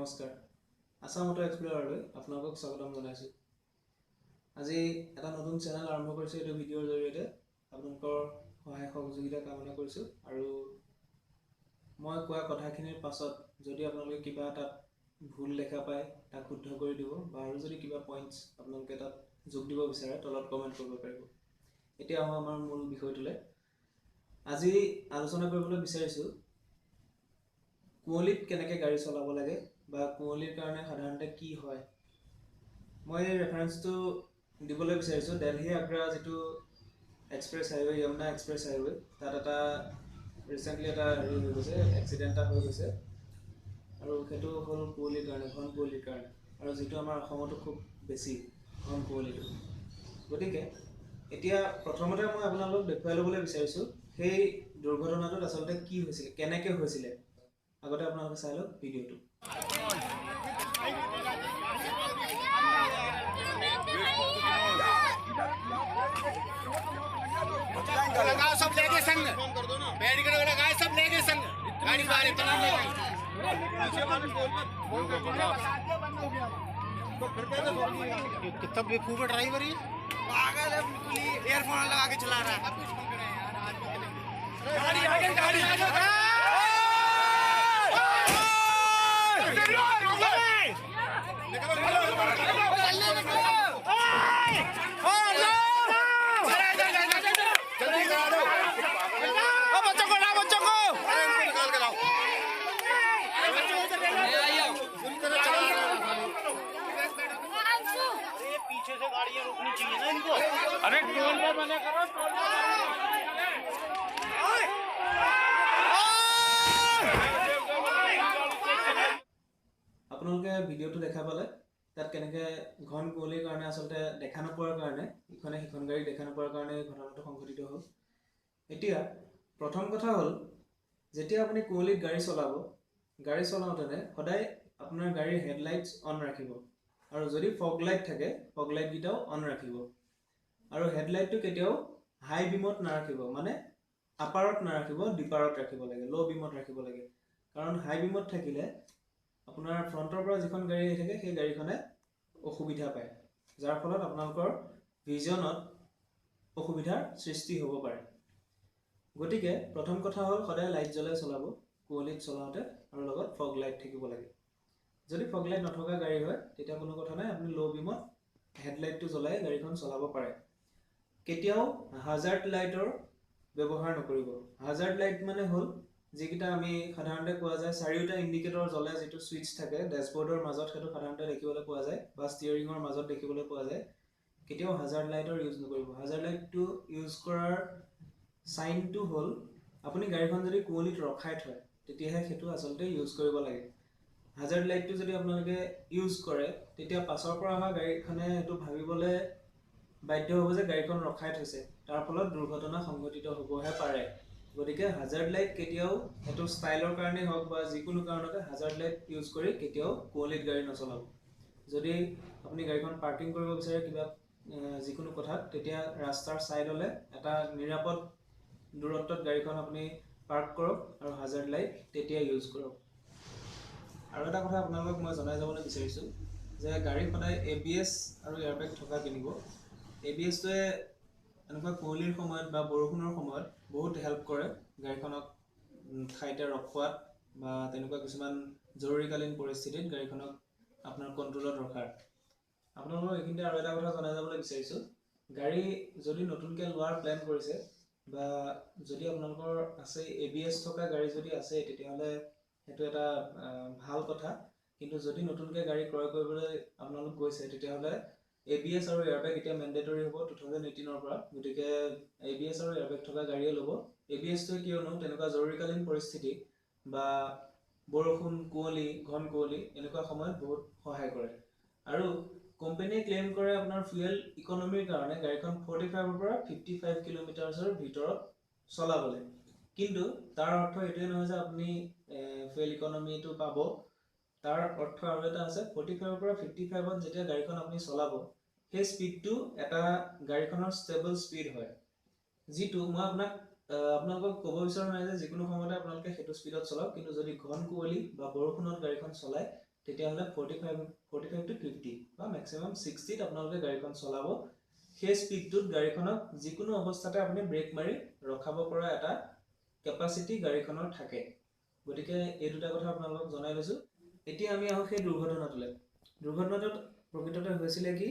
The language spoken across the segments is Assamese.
নমস্কাৰ, আছাম অটো এক্সপ্ল'ৰাৰলৈ আপোনালোকক স্বাগতম জনাইছোঁ। আজি এটা নতুন চেনেল আৰম্ভ কৰিছোঁ। এইটো ভিডিঅ'ৰ জৰিয়তে আপোনালোকৰ সহায় সহযোগিতা কামনা কৰিছোঁ আৰু মই কোৱা কথাখিনিৰ পাছত যদি আপোনালোকে কিবা তাত ভুল দেখা পায়, তাক শুদ্ধ কৰি দিব বা আৰু যদি কিবা পইণ্টছ আপোনালোকে তাত যোগ দিব বিচাৰে, তলত কমেণ্ট কৰিব পাৰিব। এতিয়া আহোঁ আমাৰ মূল বিষয়টোলৈ। আজি আলোচনা কৰিবলৈ বিচাৰিছোঁ কুঁৱলীত কেনেকৈ গাড়ী চলাব লাগে বা কুঁৱলীৰ কাৰণে সাধাৰণতে কি হয়। মই এই ৰেফাৰেঞ্চটো দিবলৈ বিচাৰিছোঁ, দেলহি আগ্ৰা যিটো express highway, Yamuna express highway, তাত এটা ৰিচেণ্টলি এটা হেৰি হৈ গৈছে, এক্সিডেণ্ট এটা হৈ গৈছে আৰু সেইটো হ'ল কুঁৱলীৰ কাৰণে, ঘন কুঁৱলীৰ কাৰণে, আৰু যিটো আমাৰ অসমতো খুব বেছি ঘন কুঁৱলীটো। গতিকে এতিয়া প্ৰথমতে মই আপোনালোকক দেখুৱাই ল'বলৈ বিচাৰিছোঁ সেই দুৰ্ঘটনাটোত আচলতে কি হৈছিলে, কেনেকৈ হৈছিলে। আগতে আপোনালোকে চাই লওক ভিডিঅ'টো। लगाओ सब लेके संग, बैरिकेड लगाए सब लेके संग, गाड़ी बाहर इतना नहीं, पीछे वाले बोल तो फिर कैसे कितना बेवकूफ है ड्राइवर, ये पागल है बिल्कुल ही, एयरफोन लगा के चला रहा है। गाड़ी आगे, गाड़ी आगे, बच्चों को लाओ, बच्चों को निकाल के लाओ। पीछे से गाड़ियां रोकनी चाहिए ना इनको। अरे टोल पे मना करो, टोल पे। আপোনালোকে ভিডিঅ'টো দেখা পালে, তাত কেনেকৈ ঘন কুঁৱলীৰ কাৰণে আচলতে দেখা নোপোৱাৰ কাৰণে, ইখনে সিখন গাড়ী দেখা নোপোৱাৰ কাৰণে এই ঘটনাটো সংঘটিত হ'ল। এতিয়া প্ৰথম কথা হ'ল, যেতিয়া আপুনি কুঁৱলীত গাড়ী চলাব, গাড়ী চলাওঁতেনে সদায় আপোনাৰ গাড়ীৰ হেডলাইটছ অন ৰাখিব আৰু যদি ফগ লাইট থাকে, ফগ লাইটকেইটাও অন ৰাখিব আৰু হেডলাইটটো কেতিয়াও হাই বিমত নাৰাখিব, মানে আপাৰত নাৰাখিব, ডিপাৰত ৰাখিব লাগে, ল' বিমত ৰাখিব লাগে। কাৰণ হাই বিমত থাকিলে আপোনাৰ ফ্ৰণ্টৰ পৰা যিখন গাড়ী আহি থাকে, সেই গাড়ীখনে অসুবিধা পায়, যাৰ ফলত আপোনালোকৰ ভিজনত অসুবিধাৰ সৃষ্টি হ'ব পাৰে। গতিকে প্ৰথম কথা হ'ল সদায় লাইট জ্বলাই চলাব কুঁৱলীত চলাওঁতে আৰু লগত ফগ লাইট থাকিব লাগে। যদি ফগ লাইট নথকা গাড়ী হয়, তেতিয়া কোনো কথা নাই, আপুনি ল' বিমত হেডলাইটটো জ্বলাই গাড়ীখন চলাব পাৰে। কেতিয়াও হাজাৰ্ড লাইটৰ ব্যৱহাৰ নকৰিব। হাজাৰ্ড লাইট মানে হ'ল যিকেইটা আমি সাধাৰণতে কোৱা যায় চাৰিওটা ইণ্ডিকেটৰ জ্বলে যিটো ছুইচ থাকে ডেছবৰ্ডৰ মাজত, সেইটো সাধাৰণতে দেখিবলৈ পোৱা যায় বা ষ্টিয়াৰিঙৰ মাজত দেখিবলৈ পোৱা যায়। কেতিয়াও হাজাৰ্ড লাইটৰ ইউজ নকৰিব। হাজাৰ্ড লাইটটো ইউজ কৰাৰ চাইনটো হ'ল আপুনি গাড়ীখন যদি কুঁৱলীত ৰখাই থয়, তেতিয়াহে সেইটো আচলতে ইউজ কৰিব লাগে। হাজাৰ্ড লাইটটো যদি আপোনালোকে ইউজ কৰে, তেতিয়া পাছৰ পৰা অহা গাড়ীখনে সেইটো ভাবিবলৈ বাধ্য হ'ব যে গাড়ীখন ৰখাই থৈছে, তাৰ ফলত দুৰ্ঘটনা সংঘটিত হ'বহে পাৰে। গতিকে হাজাৰ্ড লাইট কেতিয়াও, সেইটো ষ্টাইলৰ কাৰণেই হওক বা যিকোনো কাৰণতে, হাজাৰ্ড লাইট ইউজ কৰি কেতিয়াও কুঁৱলীত গাড়ী নচলাব। যদি আপুনি গাড়ীখন পাৰ্কিং কৰিব বিচাৰে কিবা যিকোনো কথাত, তেতিয়া ৰাস্তাৰ ছাইডলৈ এটা নিৰাপদ দূৰত্বত গাড়ীখন আপুনি পাৰ্ক কৰক আৰু হাজাৰ্ড লাইট তেতিয়া ইউজ কৰক। আৰু এটা কথা আপোনালোকক মই জনাই যাবলৈ বিচাৰিছোঁ যে গাড়ী সদায় ABS আৰু এয়াৰবেগ থকা কিনিব। ABSটোৱে এনেকুৱা কুঁৱলীৰ সময়ত বা বৰষুণৰ সময়ত বহুত হেল্প কৰে গাড়ীখনক ঠাইতে ৰখোৱাত বা তেনেকুৱা কিছুমান জৰুৰীকালীন পৰিস্থিতিত গাড়ীখনক আপোনাৰ কণ্ট্ৰলত ৰখাৰ। আপোনালোকক এইখিনিতে আৰু এটা কথা জনাই যাবলৈ বিচাৰিছোঁ, গাড়ী যদি নতুনকৈ লোৱাৰ প্লেন কৰিছে বা যদি আপোনালোকৰ আছে ABS থকা গাড়ী যদি আছে, তেতিয়াহ'লে সেইটো এটা ভাল কথা। কিন্তু যদি নতুনকৈ গাড়ী ক্ৰয় কৰিবলৈ আপোনালোক গৈছে, তেতিয়াহ'লে ABS আৰু এয়াৰবেগ এতিয়া মেণ্ডেটৰী হ'ব 2018ৰ পৰা। গতিকে ABS আৰু এয়াৰবেগ থকা গাড়ীয়ে ল'ব। ABSটোৱে কিয়নো তেনেকুৱা জৰুৰীকালীন পৰিস্থিতি বা বৰষুণ, কুঁৱলী, ঘন কুঁৱলী এনেকুৱা সময়ত বহুত সহায় কৰে। আৰু কোম্পেনীয়ে ক্লেইম কৰে আপোনাৰ ফুৱেল ইকনমিৰ কাৰণে গাড়ীখন 45ৰ পৰা 55 কিলোমিটাৰ্ছৰ ভিতৰত চলাবলৈ। কিন্তু তাৰ অৰ্থ এইটোৱে নহয় যে আপুনি ফুৱেল ইকনমিটো পাব। তাৰ অৰ্থ আৰু এটা আছে, 45ৰ পৰা 55ত যেতিয়া গাড়ীখন আপুনি চলাব, সেই স্পীডটো এটা গাড়ীখনৰ ষ্টেবল স্পীড হয়, যিটো মই আপোনালোকক ক'ব বিচৰা নাই যে যিকোনো সময়তে আপোনালোকে সেইটো স্পীডত চলাওক, কিন্তু যদি ঘন কুঁৱলী বা বৰষুণত গাড়ীখন চলায়, তেতিয়াহ'লে 45 to 50 বা মেক্সিমাম 60ত আপোনালোকে গাড়ীখন চলাব। সেই স্পীডটোত গাড়ীখনক যিকোনো অৱস্থাতে আপুনি ব্ৰেক মাৰি ৰখাব পৰা এটা কেপাচিটি গাড়ীখনৰ থাকে। গতিকে এই দুটা কথা আপোনালোকক জনাই লৈছোঁ। এতিয়া আমি আহোঁ সেই দুৰ্ঘটনাটোলৈ। দুৰ্ঘটনাটোত প্ৰকৃততে হৈছিলে কি,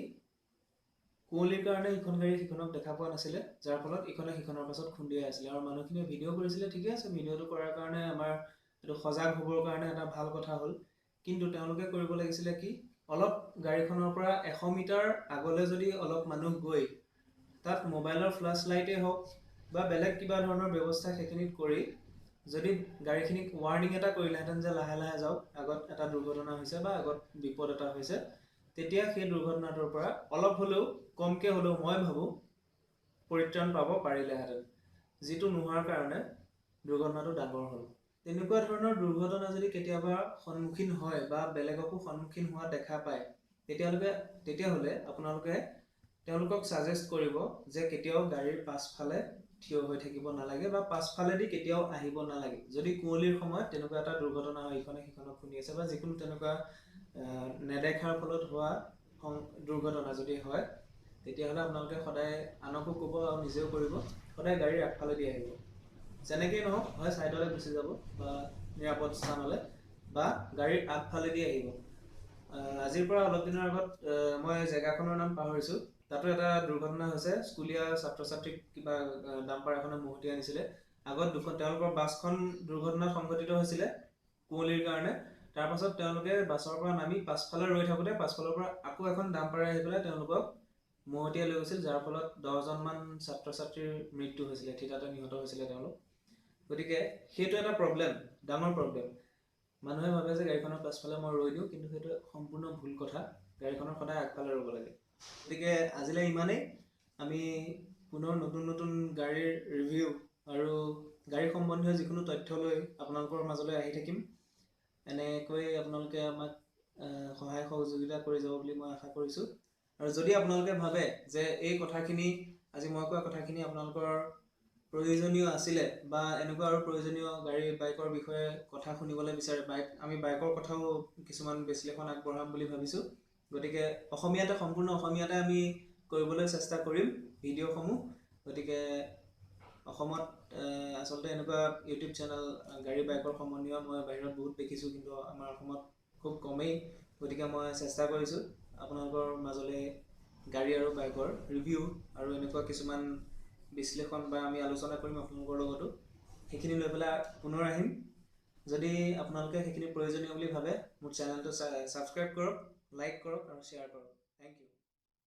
কুঁৱলীৰ কাৰণে ইখন গাড়ী সিখনক দেখা পোৱা নাছিলে, যাৰ ফলত ইখনে সিখনৰ পাছত খুন্দিয়াই আছিলে আৰু মানুহখিনিয়ে ভিডিঅ' কৰিছিলে। ঠিকে আছে, ভিডিঅ'টো কৰাৰ কাৰণে আমাৰ এইটো সজাগ হ'বৰ কাৰণে এটা ভাল কথা হ'ল। কিন্তু তেওঁলোকে কৰিব লাগিছিলে কি, অলপ গাড়ীখনৰ পৰা 100 মিটাৰ আগলৈ যদি অলপ মানুহ গৈ তাত মোবাইলৰ ফ্লেছ লাইটেই হওক বা বেলেগ কিবা ধৰণৰ ব্যৱস্থা সেইখিনিত কৰি যদি গাড়ীখিনিক ৱাৰ্ণিং এটা কৰিলেহেঁতেন যে লাহে লাহে যাওক, আগত এটা দুৰ্ঘটনা হৈছে বা আগত বিপদ এটা হৈছে, তেতিয়া সেই দুৰ্ঘটনাটোৰ পৰা অলপ হ'লেও, কমকৈ হ'লেও মই ভাবোঁ পৰিত্ৰাণ পাব পাৰিলেহেঁতেন। যিটো নোহোৱাৰ কাৰণে দুৰ্ঘটনাটো ডাঙৰ হ'ল। তেনেকুৱা ধৰণৰ দুৰ্ঘটনা যদি কেতিয়াবা সন্মুখীন হয় বা বেলেগকো সন্মুখীন হোৱা দেখা পায়, তেতিয়াহ'লে আপোনালোকে তেওঁলোকক ছাজেষ্ট কৰিব যে কেতিয়াও গাড়ীৰ পাছফালে থিয় হৈ থাকিব নালাগে বা পাছফালেদি কেতিয়াও আহিব নালাগে। যদি কুঁৱলীৰ সময়ত তেনেকুৱা এটা দুৰ্ঘটনা হয়, ইখনে সিখনক খুন্দিয়াইছে বা যিকোনো তেনেকুৱা নেদেখাৰ ফলত হোৱা দুৰ্ঘটনা যদি হয়, তেতিয়াহ'লে আপোনালোকে সদায় আনকো ক'ব আৰু নিজেও কৰিব, সদায় গাড়ীৰ আগফালেদি আহিব। যেনেকেই নহওক, হয় ছাইডলৈ গুচি যাব বা নিৰাপদ স্থানলৈ বা গাড়ীৰ আগফালেদি আহিব। আজিৰ পৰা অলপ দিনৰ আগত, মই জেগাখনৰ নাম পাহৰিছোঁ, তাতো এটা দুৰ্ঘটনা হৈছে। স্কুলীয়া ছাত্ৰ ছাত্ৰীক কিবা ডাম্পাৰ এখনে মহতিয়াই আনিছিলে। আগত দুখন তেওঁলোকৰ বাছখন দুৰ্ঘটনাত সংঘটিত হৈছিলে কুঁৱলীৰ কাৰণে। তাৰপাছত তেওঁলোকে বাছৰ পৰা নামি পাছফালে ৰৈ থাকোঁতে পাছফালৰ পৰা আকৌ এখন ডাম্পাৰে আহি পেলাই তেওঁলোকক মহতিয়াই লৈ গৈছিল, যাৰ ফলত 10জনমান ছাত্ৰ ছাত্ৰীৰ মৃত্যু হৈছিলে, থিতাতে নিহত হৈছিলে তেওঁলোক। গতিকে সেইটো এটা প্ৰব্লেম, ডাঙৰ প্ৰব্লেম। মানুহে ভাবে যে গাড়ীখনৰ পাছফালে মই ৰৈ দিওঁ, কিন্তু সেইটো সম্পূৰ্ণ ভুল কথা। গাড়ীখনৰ সদায় আগফালে ৰ'ব লাগে। গতিকে আজিলৈ ইমানেই। আমি পুনৰ নতুন নতুন গাড়ীৰ ৰিভিউ আৰু গাড়ী সম্বন্ধীয় যিকোনো তথ্য লৈ আপোনালোকৰ মাজলৈ আহি থাকিম। এনেকৈ আপোনালোকে আমাক সহায় সহযোগিতা কৰি যাব বুলি মই আশা কৰিছোঁ। আৰু যদি আপোনালোকে ভাবে যে এই কথাখিনি, আজি মই কোৱা কথাখিনি আপোনালোকৰ প্ৰয়োজনীয় আছিলে বা এনেকুৱা আৰু প্ৰয়োজনীয় গাড়ী বাইকৰ বিষয়ে কথা শুনিবলৈ বিচাৰে, আমি বাইকৰ কথাও কিছুমান বিশ্লেষণ আগবঢ়াম বুলি ভাবিছোঁ। গতিকে অসমীয়াতে, সম্পূৰ্ণ অসমীয়াতে আমি কৰিবলৈ চেষ্টা কৰিম ভিডিঅ'সমূহ। গতিকে অসমত আচলতে এনেকুৱা ইউটিউব চেনেল গাড়ী বাইকৰ সম্বন্ধীয় মই বাহিৰত বহুত দেখিছোঁ, কিন্তু আমাৰ অসমত খুব কমেই। গতিকে মই চেষ্টা কৰিছোঁ আপোনালোকৰ মাজলৈ গাড়ী আৰু বাইকৰ ৰিভিউ আৰু এনেকুৱা কিছুমান বিশ্লেষণ বা আমি আলোচনা কৰিম আপোনালোকৰ লগতো। সেইখিনি লৈ পেলাই পুনৰ আহিম। যদি আপোনালোকে সেইখিনি প্ৰয়োজনীয় বুলি ভাবে, মোৰ চেনেলটো ছাবস্ক্ৰাইব কৰক, লাইক কৰক আৰু শ্বেয়াৰ কৰক। Thank U.